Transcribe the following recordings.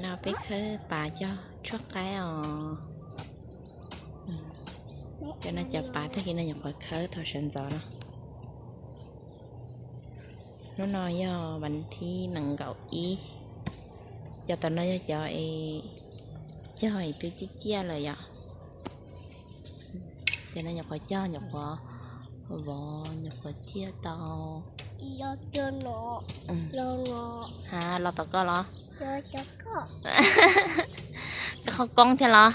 No peb khawb pav cog tshuab qaib os. Cov no cov pav tag kis no nyuam qhuav khawb thaum sawv ntxov no. Hnub no yog vas thib nees nkaum ib. Cov tom no yog cov es cog es twb ciaj ciaj lawm yom. Cov no nyuam qhuav cog, nyuam qhuav vov, nyuam qhuav ciaj tau. Ha, los tom koj los? Koj qhov koob thiab los?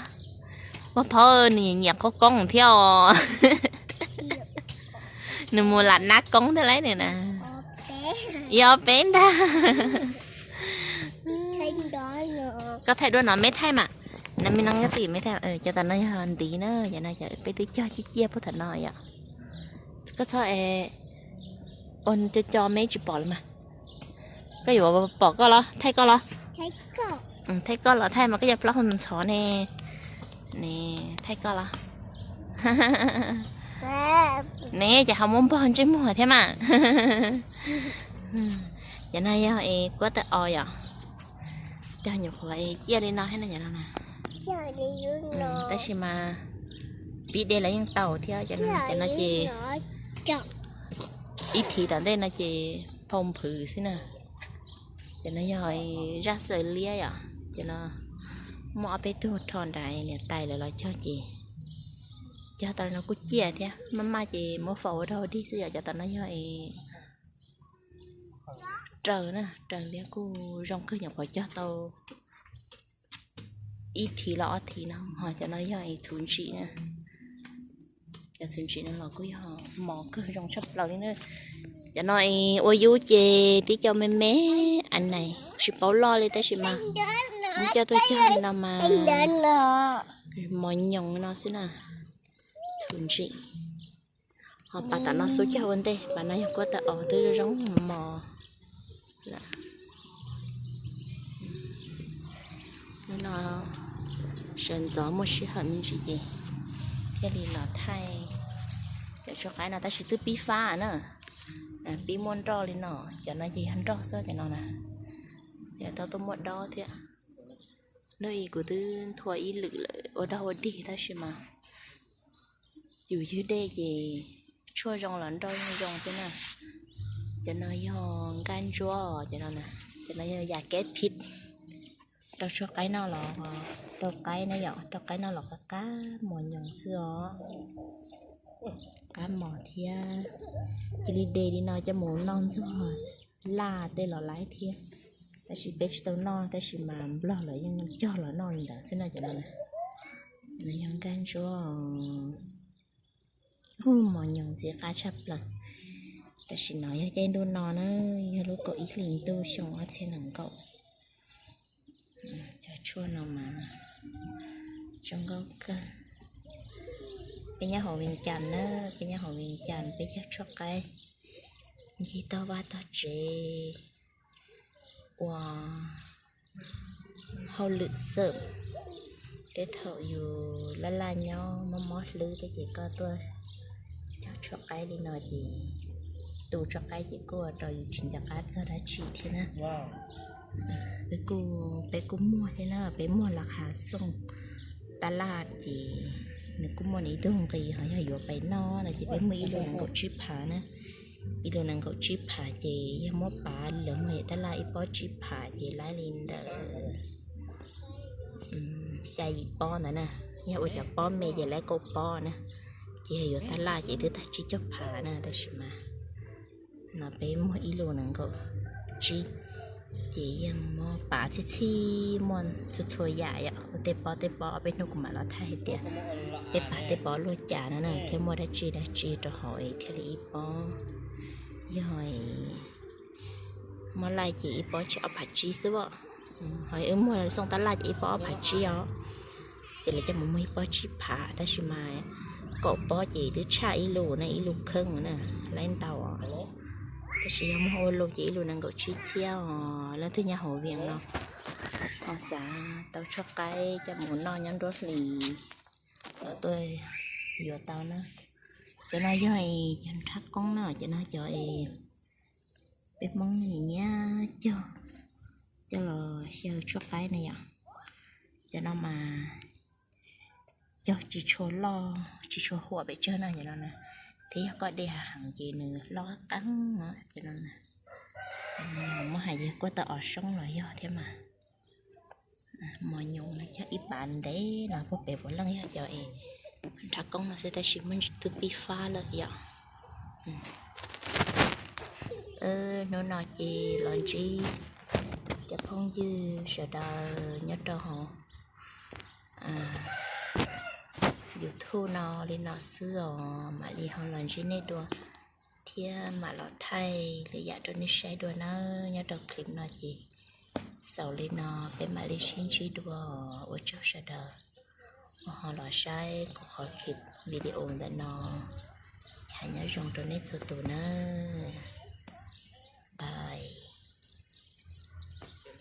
Pog Phauj nws nyiam qhov koob thiab os. Nws mus lam nab koob thiab lauj nws na. Yog peb ntag. Koj thaij duab no, meb thaij mas. No me no nyob tim meb thaij. Cov tom no yog ntiv na, cov no peb twb cog ciaj ciaj puag tom no yom. Koj txhob, ua co co meb tsis pom los mas. Koj yuav pom koj los thaij koj los? Thaij koj los thaij mas koj yog plaub hau ntxhov ne. Ne, thaij koj los? Ne, ces ho muab npog ntsej muag thiab mas. Cov no yog es kuab tawm os yom. Cog nyuam qhuav es ciaj li no thiab no cov no na. Tab sis mas pib de los yeej tau thiab. Cov no ces ib thiv tom ntej no ces phau nphwv xwb na. Cov no yog zaj xaws liab yom. Cov no muaj ob peb tug rho nrad niam tais lawv los cog ces cog tau li no kuj ciaj thiab, maj maj ces muab faus ua dog ua dig xwb yom. Cov tom no yog raws na, raws liab kuj zoo kawg, nyuam qhuav cog tau ib thiv los ob thiv no. Ho cov no yog txhuv ntsim na. Cov txhuv ntsim no los kuj yog mos kawg, zoo tshaj plaws li na. Cov no ua yub ces tib co me me, a nais tsis paub loj li tab sis mas muab coj tuaj cog li no mas mos nyoos no xwb na. Txhuv ntsim. Ho pas tom no xub cog ua ntej, pas no yog kuab tawm os, twb zoo zoo mos. Hnub no sawv ntxov muaj sij hawm me ntsis ces thiaj li los thaij cov tshuab qaib no tab sis twb pib fab na. Pib muaj nroj li no, cov no ces yog nroj xwb cov no na. Ces tau tuaj muaj dob thiab. Hnub ib kuv twb nthua ib lwm lawm ua dog ua dig tab sis mas yus ywg dej ces tshuaj zoo los nroj yeej zoo thiab na. Cov no yog nkaj ntsuab, cov no yog yam kev phiv rau tshuab qaib noj los rau qaib na yom, rau qaib noj los qab qab mos nyoos xwb os. Qab mos thiab. Cia li de li no coj mus noj ntxuag laj tej los laib thiab. Tab sis peb tsis tau noj tab sis mas nplog los yeej cog los noj li ntawd xwb no cov no na. Cov no yog nkaj ntsuab. Ub, mos nyoos ntxim qab tshaj plaws. Tam sim no yog caij ntuj no na, yog lub kaum ib hlis ntuj xyoo ob txhiab nees nkaum. Cov tshuaj no mas zoo nkauj kawg. Peb nyob hauv Vias Cas na, peb nyob hauv Vias Cas peb cog tshuaj qaib ncig tog vaj tog tsev ua hauj lwm xwm. Tej thaum yus laj laj nyob mob mob hlwb thiab ces koj tuaj cog tshuaj qaib li no ces tu tshuaj qaib ces kuj ua rau yus tsis nco qab txog dab tsi thiab na. Peb kuj, peb kuj muag thiab na, peb muag los qhov xooj tab laj ces nws kuj muaj nws ib tug nqi, ho yog yuav pais noj no ces peb muag ib lus nees nkaum tsib phav na. Ib lus nees nkaum tsib phav ces yog muab pav lawv muag yam tab laj ib pob tsib phav ces laib li ntawm xya yim pob ntawd na. Yog ua cov pob me ces laib kaum pob na. Ces yog yuav tab laj ces twb tag tsib caug phav na, tab sis mas no peb muag ib lus nees nkaum tsib, ces yeej muab pav txhij txhij muaj txhua txhua yam yom, ua tej pob tej pob. Ob peb hnub kuv mam los thaij hais tias peb pav tej pob luaj cas no na, thiab muaj dab tsi dab tsi rau hauv thiaj li ib pob. Yog muab laij ces ib pob tsis ob phav tsib xwb as. Ho wb muag xooj tab laj ces ib pob ob phav tsib os. Ces lawv coj mus muag ib pob tsib phav, tab sis mas kaum pob ces twb tshaj ib lus na, ib lus kheej na, laib ntau os. Tab sis yog muag ua lus ces ib lus nees nkaum tsib txhiab os. Leej twg nyob hauv Vias no ho xav tau tshuaj qaib coj mus noj nyob nruab hlis los tuaj yuav tau na. Cov no yog cov nrhab qoob na, cov no cov peb Hmoob nyiam nyiam cog. Coj los xyaw tshuaj qaib na yom. Cov no mas cog tsis tshua loj tsis tshua huam pes tsawg no yom no na, thiab yog koj de heev ces nws loj qab qeeb no. Muab hais yog kuj tau os soob los yog thiab mas. Mos nyoos no cog ib pas ntev no, kuj pem puav leej yog cov es nrhav koob no xwb tab sis muaj ntsis twb pib fab lawm yom. Hnub no ces los ntsib cov phooj ywg sawv daws nyob rau hauv YouTube no li no xwb os, mam li ho los ntsib nej dua thiab mam los thaij lwm yam rau nej saib dua nawb. Nyob rau clip no ces xaus li no, peb mam li sib ntsib dua. Ua tsaug sawv daws uas ho los saib kuv qhov clip video ntawm no. Hais nyob zoo rau nej txhua tus nawb. Bye.